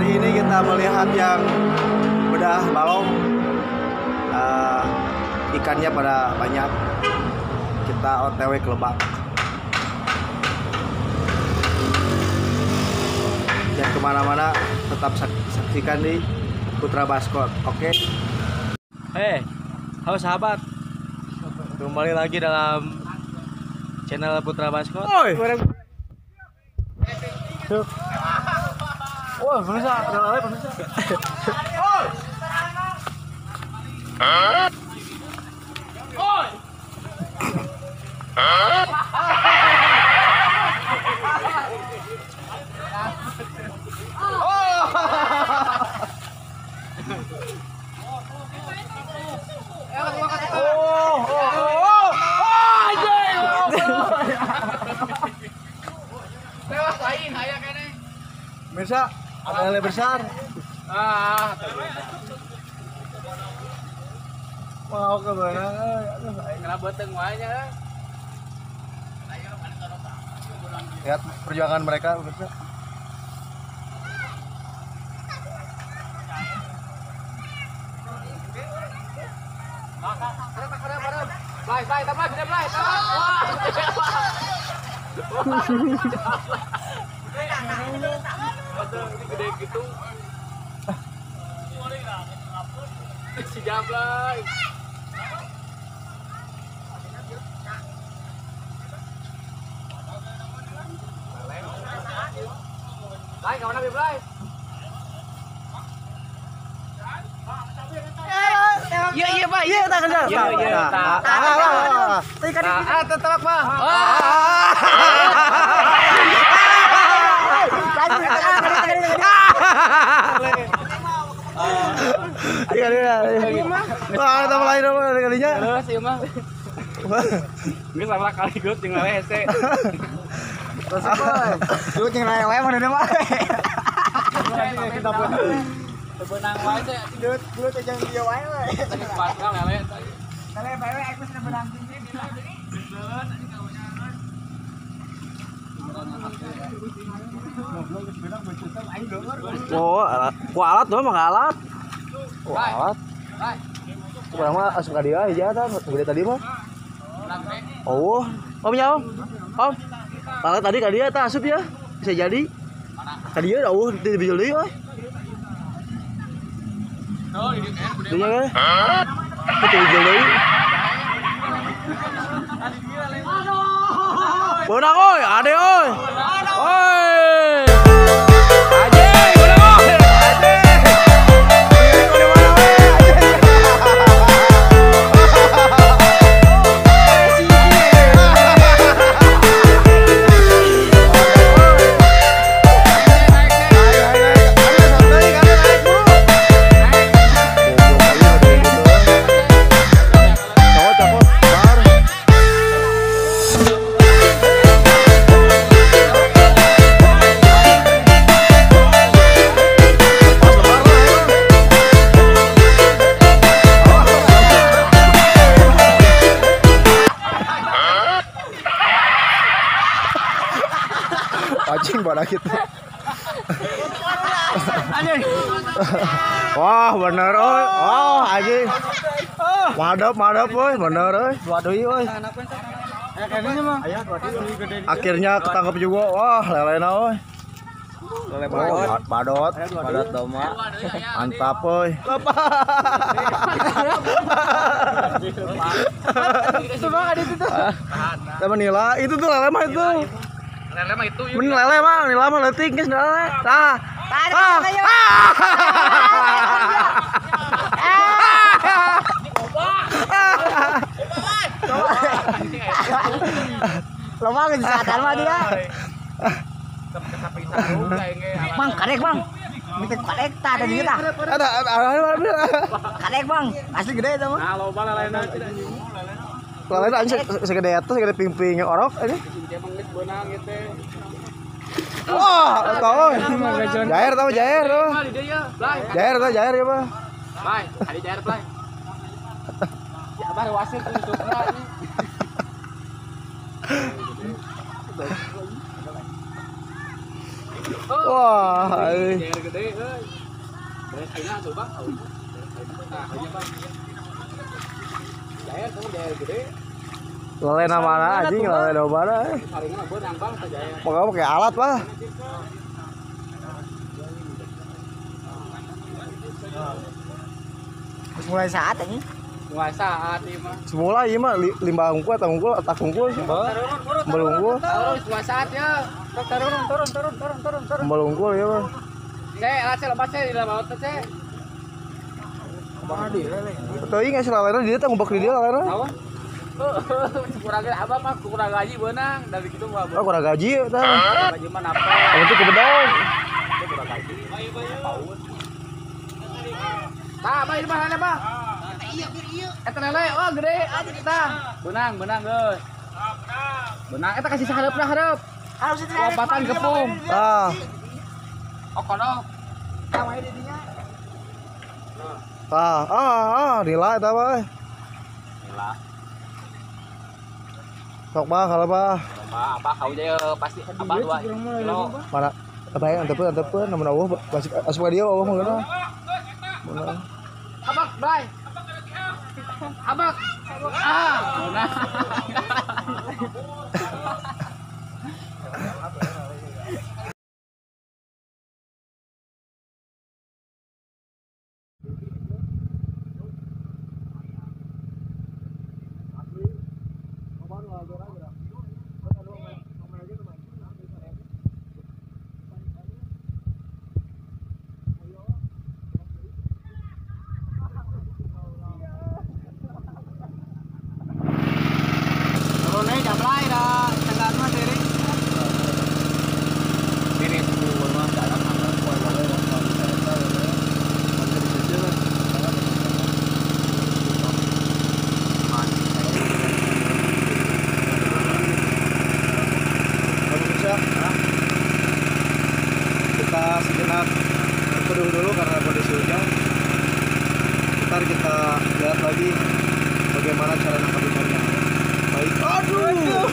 Hari ini kita melihat yang bedah balong. Ikannya pada banyak. Kita OTW ke Lebak. Jangan kemana-mana, tetap saksikan di Putra Baskot. Oke. Hey, halo sahabat. Kembali lagi dalam channel Putra Baskot. Oi. Wah, pemirsa, ada pemirsa. Oi. Oi. Pemirsa, ada lele besar. Mau ke mana? Kenapa teng wae nya? Lihat perjuangan mereka, pemirsa. Blay, blay, tambah, sudah blay, tambah. Ini gede gitu. Si jablay. Blay, kawan abi blay. Iya, iya, Pak. Iya, tak kejar. Iya, iya, tak. Ah, tetap, Pak. Iya, iya. Wah, tambah lain dong kalinya. Terus ieu mah. Geus salah kali geus jeung lele hese. Terus apa? Lu jeung lele mah deui mah. Bebenang wae teh. Geus geus jeung ieu wae we. Pasca lele. Lele bae aku sudah benang tinggi. Oh, ku alat tuh mah alat. Ku alat. Kurang mah asup ka dieu hiji eta gede tadi mah. Oh, om nya om. Om. Alat tadi ka dieu eta asup ya. Bisa jadi. Ka dieu eueuh teu bijil deui euy. Dieu ge. Teu bijil deui. Beunang euy, ade euy. Oi. Aje, beunang euy. Aje. Anjing pada gitu. Wah, bener oi. Wah, anjing. Madep, madep oi, bener oi. Dua deui oi. Akhirnya ketangkep juga. Wah, lelena oi. Lele badot, badot, badot doma. Mantap oi. Itu mah ada itu tuh. Sama nila, itu tuh lele mah itu. Lele mah itu. Men lele mah, nila mah leutik geus lele. Tah. Ah. Lomba geus disatan mah dia. Bang, kadek bang. Minta kadek tah ada dieu tah. Ada kadek bang, asli gede itu mah. Nah, loba lelena. Lelena anjing segede eta, segede ping-ping orok ini. Wah, tahu. Jair tahu jair tuh. Jair tahu jair ya, Pak. Bay, ada jair, Bay. Ya, abah wasil tuntukna ini. Wah, jair gede euy. Beres ayeuna atuh Bang. Jair kamu jair gede. Lelena mana anjing, lelena mana? Saringan beunang Bang teh jair. Pokoknya pakai alat lah. Mulai saat ini. Mulai saat ieu mah. Semula ieu mah limbah unggul atau unggul tak unggul. Embel unggul. Terus mulai saat ya. Turun turun turun turun turun turun. Embel unggul ya mah. Cek, alat cek lepas cek di dalam alat cek. Teuing geus lalena di dieu teh ngumpek di dieu lalena. Naon? Kurang abah mah kurang gaji beunang dari kitu mah. Oh, kurang gaji tah. Gaji mah napa? Kamu tuh kebedong. Kurang gaji. Tah, abah ini mah lele, Bang. Eta lele, wah gede, aja kita. Benang, benang, geus. Benang, eta kasih sahareup hareup. Lompatan gepung. Ah. Oh, kodok. Tah, wae di dinya. Ah, ah, lila eta mah. Lila. Sok bah, kalau bah. Bah, abah kau je pasti abah 2 kilo. Mana? Abah yang antepeun, namun Allah asup ka dieu Allah mah geuna. Mana? Abak, bye. Abak. Ah, nah. Kita sejenak berteduh dulu karena kondisi hujan. Ntar kita lihat lagi bagaimana cara nangkap ikannya. Baik, aduh.